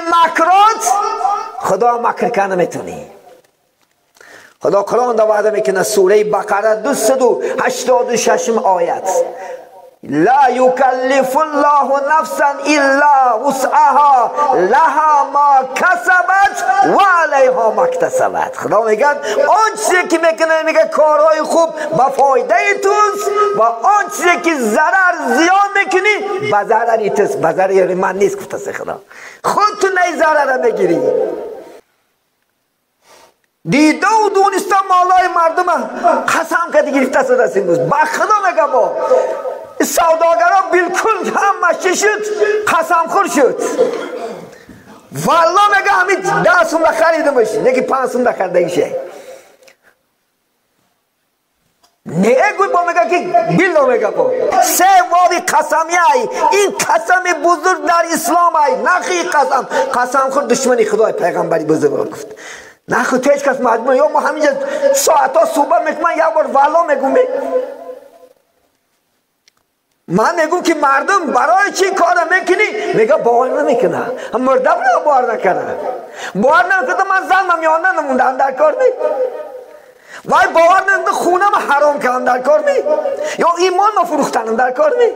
مکرات خدا مکر کنه نمیتونی. خدا قرآن دا وعده میکنه، سوره بقره 286 آیت، لا یکلف الله نفسا الا وسعها لها ما کسبت و علیها ما اکتسبت. خدا میگه آن چیزی که میکنه، میگه کارهای خوب به فایده توست و آن چیزی که ضرر زیان میکنی به ضرری توست، به ضرر من نیست. گفته خدا خود تو نه ضرر میگیری. دیده و دونسته مالای مردم قسم کرده گرفته شده است امروز. به خدا میگم با سوداگرا بالکل همه چی شد، قسم خور شد. والله میگه همین 10 سوم خریدمش، یکی 5 سوم خریده شه. نه گوی با میگه که بالله میگه با سه واوی قسمی ای، این قسم بزرگ در اسلام ای، نخی قسم، قسم خور دشمنی خدای پیغمبری بزرگ گفت. نه خود هیچ کس مجبور یا ما همینجا ساعت ها صحبت میکنم، یک بار والا میگم. من میگم که مردم برای چی کار میکنی؟ میگه باور نمیکنه، مردم رو باور نکنه، باور نمیکنه. من زنم میانه نموندم در کار می، وای باور نمیکنه خونم حرام کردم در کار می، یا ایمان ما فروختنم در کار می.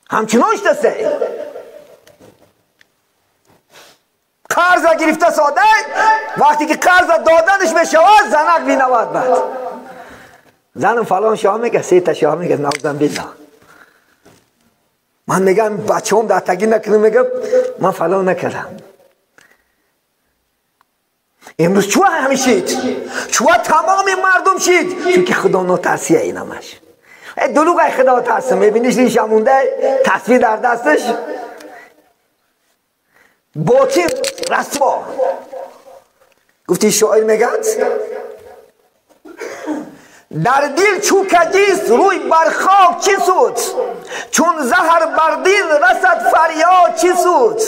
همچنانش دسته قرض گرفته ساده، وقتی که قرض دادنش میشود زنک بینود. بعد زنم فلان شاه میگه، سه تا شاه میگه، نوزم بالله. من میگم بچه‌م در تگی نکنم، میگم من فلان نکردم. امروز چوه همیشید، چوه تمام مردم شید، چون که خدا نترسیه اینمش. دروغ خدا ترسه، میبینیش ریشم مونده، تصویر در دستش، باطل رسوا. گفتی شاعر میگد در دل چو کجیست روی بر خاک چی سود، چون زهر بر دل رسد فریاد چی سود.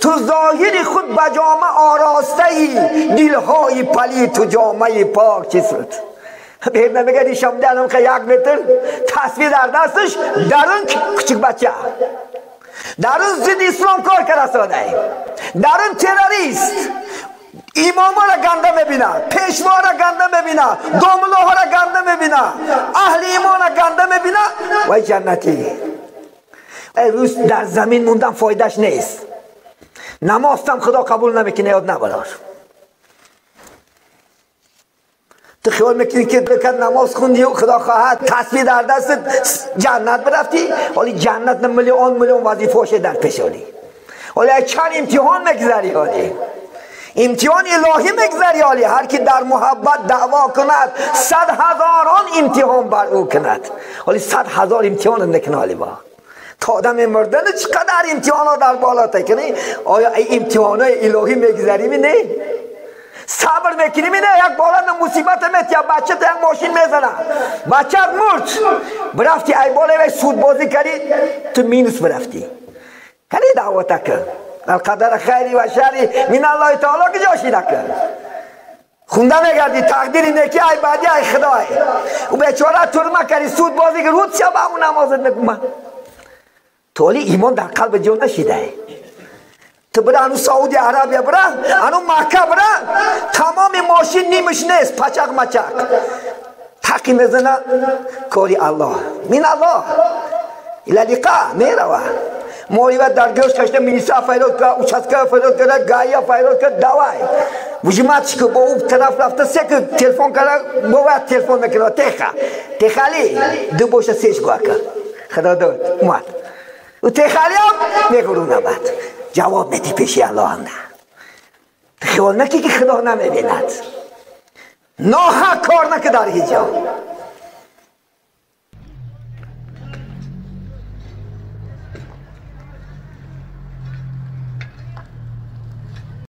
تو ظاهر خود به جامه آراسته ای، دلهای پلید تو جامه پاک چی سود. بهت میگه ریشم دلم که 1 متر تصویر در دستش، درون کوچک بچه، درون ضد اسلام کار کرده ساده، درون تروریست، اماما را گنده میبینه، پیشوا را گنده میبینه، داملاها را گنده میبینه، اهل ایمان را گنده میبینه. وای جنتی روز در زمین موندن فایدهش نیست. نمازم خدا قبول نمیکنه، یاد نبرار. تو خیال میکنی که بکن نماز خوندی و خدا خواهد تسبیح در دست جنت برفتی، ولی جنت میلیون میلیون وظیفه در پیش آلی، ولی چند امتحان میگذری، حالی امتحان الهی میگذری. حالی هر کی در محبت دعوا کند 100,000 امتحان بر او کند. ولی 100,000 امتحان نکنه. حالی با تا آدم مردن چقدر امتحان ها در بالا تکنی. آیا ای امتحان های الهی میگذری؟ نه صبر میکنی؟ نه یک بالا مصیبت میت، یا بچه تا یک ماشین میزنه، بچه مرد، برفتی ای بالا سود بازی کردی تو مینوس برفتی کردی دعوت کرد. القدر خیری و شری من الله تعالی که جاشی نکرد. خونده میگردی تقدیر نیکی ای بعدی ای خدای و بیچاره ترمه کردی سود بازی که رود شب همون نمازت نکنم. تو ولی ایمان در قلب جو نشیده. تو برا هنو سعودی عربیه، برا هنو مکه، برا تمام ماشین نیمش نیست، پچق مچق تقی میزنه کاری الله من الله الى لقاء میروه. موریوت در گوش کشته میلیسا فیروز کرد، اوچاسکا فیروز کرد، گایا فیروز کرد، دوای وجمات که با او طرف رفته سه که تلفن کرد، باید تلفن نکنه، تخا تخالی دو باشه سهش گوه کرد، خدا داد اومد و تخالی هم میگرونه. بعد جواب میدی پیشی الله هم نه. خیال نکی که خدا نمیبیند. ناحق کار نکه در هیچ جا.